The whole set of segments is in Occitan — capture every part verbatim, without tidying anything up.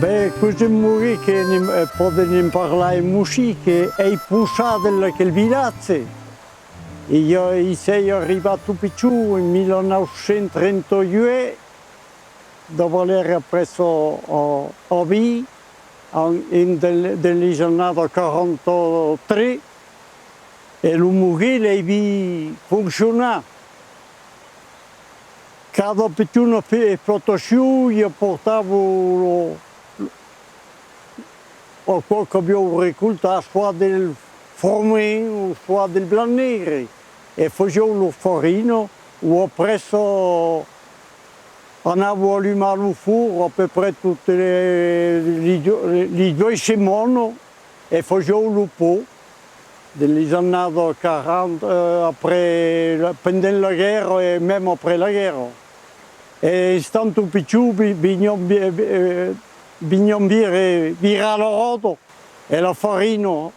Ben, quò es un moguer que ne'n, eh, pòden ne'n parlar en Mossí, que ei possat dins aquel vilatge. E jo i sei arribat tot pichon en mila nòu cents trenta-uèch, de valer après a, a, a Vic, en, en de, de les annadas quaranta-tres, e lo moguer l'ai vist foncionar. Cada pichona fe-, explotacion i aportava lo, aquò qu'avián recoltat, soit del froment o soit del blat negre, e fasián lor farina, o après ça anavan alumar lo forn à peu près totes les, les do-, les doas setmanas, e fasián lo pan. Dins les annadas quaranta, eh, après la, pendent la guèrra e mème après la guèrra. E estant tot pichon, vi-, venián vi-, vi-, eh, venián vire, virar la ròda e la farina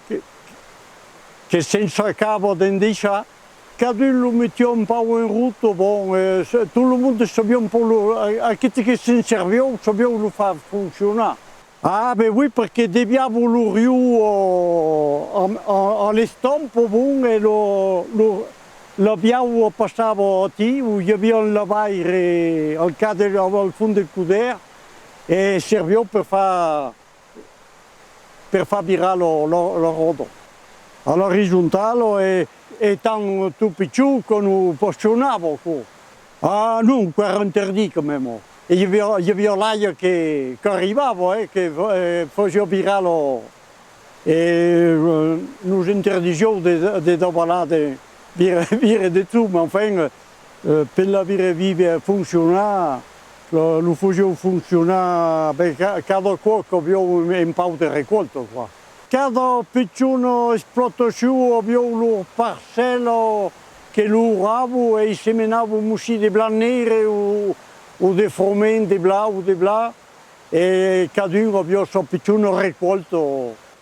que, que se'n sacava d'endeissar. Cadun lo metiá un pauc en rota, bon, eh, se, tot lo monde sabiá un pauc lo, a-, aqueste que se'n serviá, sabiá lo far foncionar. Ah, ben oui, perque desviava lo riu, eh, a, a, a l'estampa, bon, e lo, lo, la biaua passava aquí, ont i aviá un lavaire al cap de, al fons del codèr, e serviá per far, per far virar la, la, la ròda. A l'orizontala, e, estant tot pichon, quò nos passionava, aquò. Ah non, qu'èra interdit quand même. E i aviá, i aviá l'aiga que, qu'arribava, eh, que fa-, eh, fasiá virar lo, e, eh, nos interdisián de, de davalar, de vire, vire dessús, mais enfin, eh, per la vire vive foncionar, lo, lo fasián foncionar, ben, ca-, cada còp qu'avián un, un pauc de recòlta, quoi. Cada pichona explotacion avián lor parcèla que louravan e i semenavan aussi de blat negre o, o de froment, de blat o de blat, e cadun aviá sa pichona recòlta.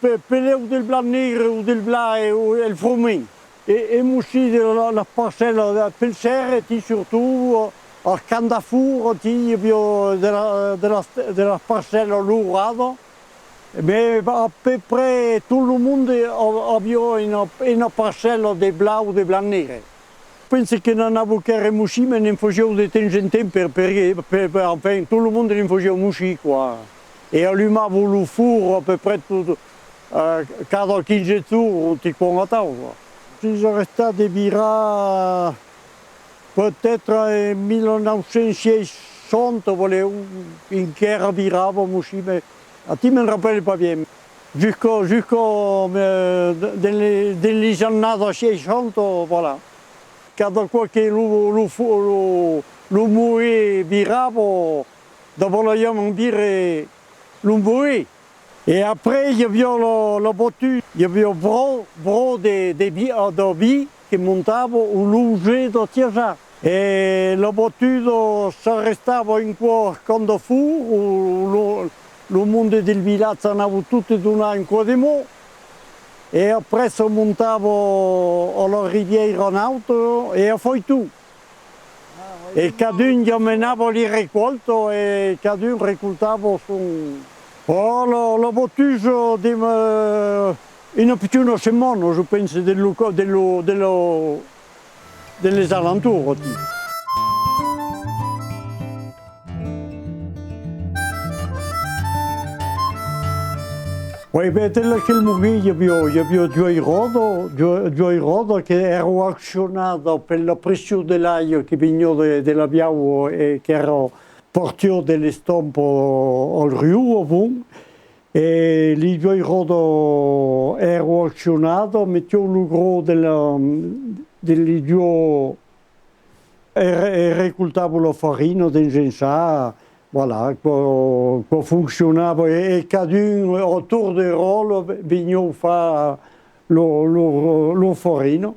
Pe-, pelèu del blat negre o del blat e, o el froment. E, e aussi de la, la parcèla de, pel Sèrre, ti, surtot, al Camp d'Afur, ti, i aviá de la, de las, de las parcèlas louradas. Mais à peu près tot lo monde a-, aviá una, una parcèla de blat o de blat negre. Pense que n'anava quèrre aussi, mais ne'n fasiá de temps en temps per, per, per, per, enfin, tot lo monde ne'n fasiá aussi, quoi. E alumava lo forn à peu près tot, eh, cada quinze jorns, un quicòm atau, quoi. Soi arrestat de virar peut-être en mila nòu cents seissanta, volèu, enquèra viravam aussi, mais aquí me'n rapèle pas bien. Jusqu'à, jusqu'à, euh, de, de les, de les annadas seissanta, voilà. Cada còp que lo, lo fo-, lo, lo moguer virava, davalaiam vire lo moguer. E après, i aviá la, la batusa, i aviá bro, bro de, de vi-, de vin que montava o lo jet de tiajar. E la batusa s'arrestava un còp al Camp d'Afur, o lo, lo monde del vilatge anava tot donar un còp de man. E après se montava a la Rivièira Nauta e a Foiton. E cadun i amenava li recòlta e cadun recoltava son... Oh, la, la batusa de, eh, una pichona setmana, je pense, de lo, de lo, de lo, de les alentours, aquí. Oui, ben, dins aquel moguer i aviá, i aviá duas ròdas, duas, duas ròdas que èran accionadas per la pression de l'aiga que veniá de, de la biaua e qu'èra, partiá de l'estampa al riu, avant. E li duas ròdas èran accionadas, metián lo gros de la, de li duas e re-, e recoltavan la farina dins un sac, voilà, quò, quò foncionava e, e cadun, a torn de ròtle, ve-, veniá far lo, lo, lo farina.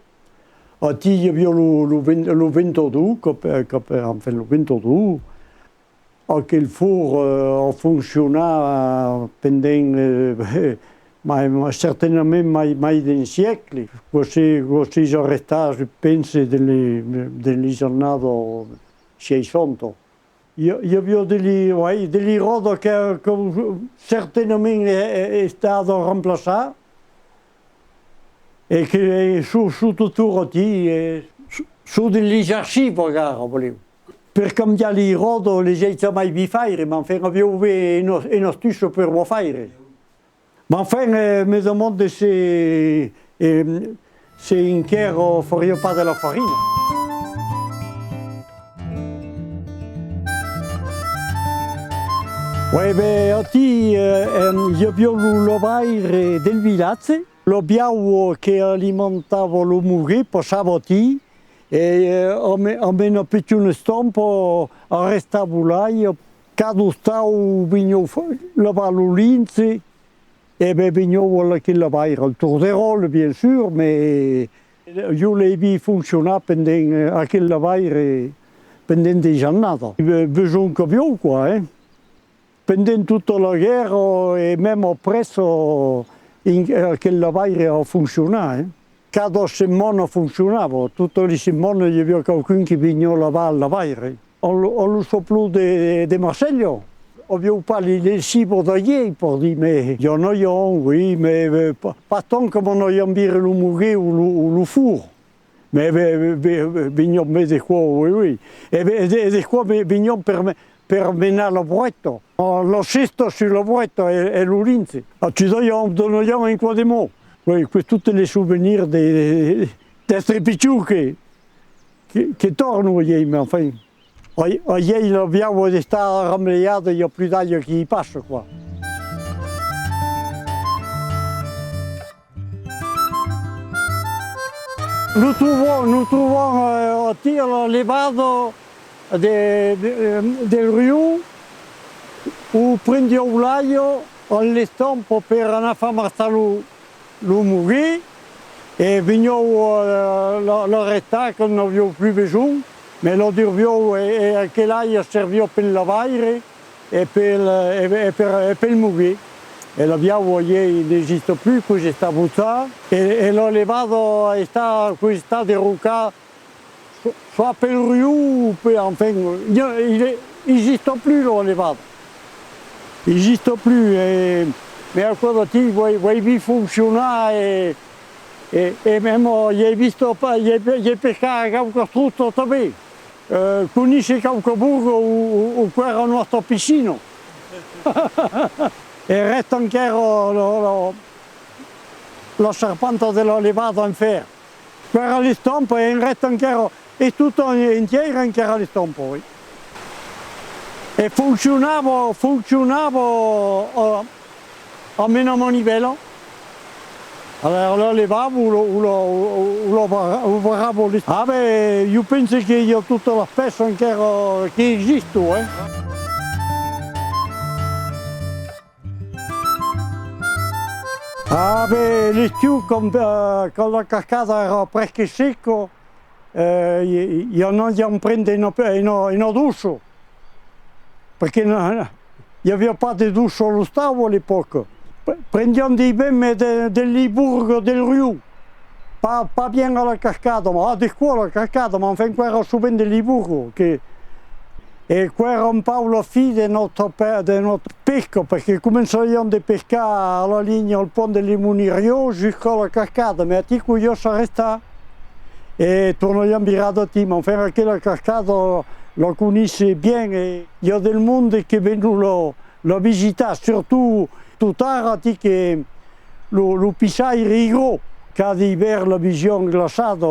Aquí i aviá lo, lo ven-, lo ventador, que, que, enfin, lo ventador. Aquel forn, eh, a foncionat pendent, eh, mai, mai, certainament mai, mai d'un siècle. Quò se, quò se arrestat, je pense, de li, de lis annadas seissanta. I, i aviá de li, ouais, de li ròdas que, que certainament e, e, estada remplaçadas e que, e son, son totjorn aquí, e son, son dins lis archivas, ara, volèu. Per cambiar li ròdas, les ai jamai vist faire, mas enfin, aviá ben una, una astucia per o faire. Mas enfin, eh, me demande se, eh, se enquèra fariá pas de la farina. Ouais, ben, aquí, eh, em, i aviá lo lavaire del vilatge. La biaua que alimentava lo moguer passava aquí, e, eh, amb, amb una pichona estampa arrestava l'aiga. Cada ostau veniá fa-, lavar lo linge, e ben, veniá a aquel lavaire, al torn de ròtle, bien sûr, mas ieu l'ai vist foncionar pendent, eh, aquel lavaire, pendent de jornadas. Be-, besonh qu'aviá, quoi, eh. Pendent tota la guèrra e mème après, eh, in-, aquel lavaire a foncionat, eh. Cada setmana foncionava, totas lis setmanas i aviá qualqu'un que veniá lavar al lavaire. Al, al Soplon de, de Marselha, aviá pas li lessivas d'aièr, per dire, mas i en aviá, oui, mas, eh, pas, pas tant coma anàvem veire lo moguer o lo, o lo forn. Mas, eh, ve-, ve-, venián, mas de còps, oui, oui. E ve-, de, de còps ve-, venián per me-, per menar la broèta. La cèsta sus la broèta e, e lo linge. Aquí donàvem, donàvem un còp de man. Oui, que totes les souvenirs de, d'èstre pichon que, que, que tornan, aièr, mas enfin. Ai-, aièr la biaua d'estar arremblejada, i a plus d'aiga que i passa, quoi. Nos trobam, nos trobam, eh, aquí a la levada de, de, eh, del riu, ont prendián l'aiga amb l'estampa per anar far marchar lo, lo moguer, e venián, eh, la, l'arrestar quand n'avián plus besonh, mas la durbián e, e aquela aiga serviá pel lavaire e pel, e, e per, e pel moguer. E la biaua aièr n'exista plus, quò es estat bochat, e, e la levada es estat, quò es estat derrocada, Soi, soi pel riu, pe-, enfin, i a, il est, exista plus la levada. Exista plus, e, mas aquò d'aquí, o ai, o ai vist foncionar, e, e, e mème, i ai vist pa-, i ai, i ai pescat quauquas truchas tanben. Eh, coneisse quauquas borgas ont, ont, ont qu'èra nòstra piscina. E rèsta enquèra la, la, la charpenta de la levada en fèr. Qu'èra l'estampa, e en rèsta enquèra, es tot en-, entièr enquèra l'estampa, oui. E foncionava, foncionava, eh, amb una manivèla. Alara la levava o la, o la, o, o la barra-, o barrava l'es-, ah ben, ieu pense que i a totas las pèças enquèra que existon, eh. Ah ben, l'estiu, quand, eh, quand la cascada èra presque seca, eh, i, i, i anàvem prendre una, una, una docha, perque na-, i aviá pas de docha a l'ostau a l'epòca. Pre-, prendiam dei bens, mas de, de li borgas del riu. Pas, pas bien a la cascada, mas, ah, de cò a la cascada, mas enfin, quò èra sovent de li borgas, que, e quò èra un pauc la fin de nòstra pe-, de nòstra pesca, perque començariam de pescar a la linha al pont de Lemoniriá jusca la cascada, mas aquí quò i a s'arrestar. E tornariam virar d'aquí, mas enfin, aquela cascada la coneisse bien, e i a del monde que venon la, la visitar, surtot, tot ara, aquí que lo, lo pissaire es gròs, cada ivèrn la vesiam glaçada,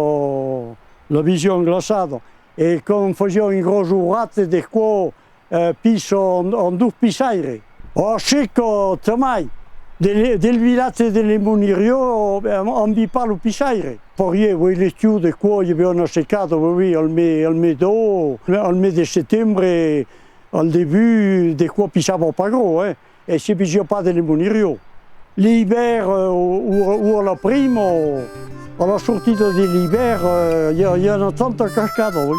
la vesiam glaçada. E quand fasiá un gròs oratge, de cò, eh, pissa en, en dos pissaires. A seca, jamai. De le-, del vilatge de Lemoniriá, eh, an vist pas lo pissaire. Parier, oui, l'estiu, de cò, i aviá una secada, oui, oui, al mes, al mes d'aost, al mes de setembre, al debut, de cò pissava pas gròs, eh. E se vesiá pas de Lemoniriá. L'ivèrn, eh, o, o, o a la prima, o a la sortida de l'ivèrn, eh, i a, i a una santa cascada, oui.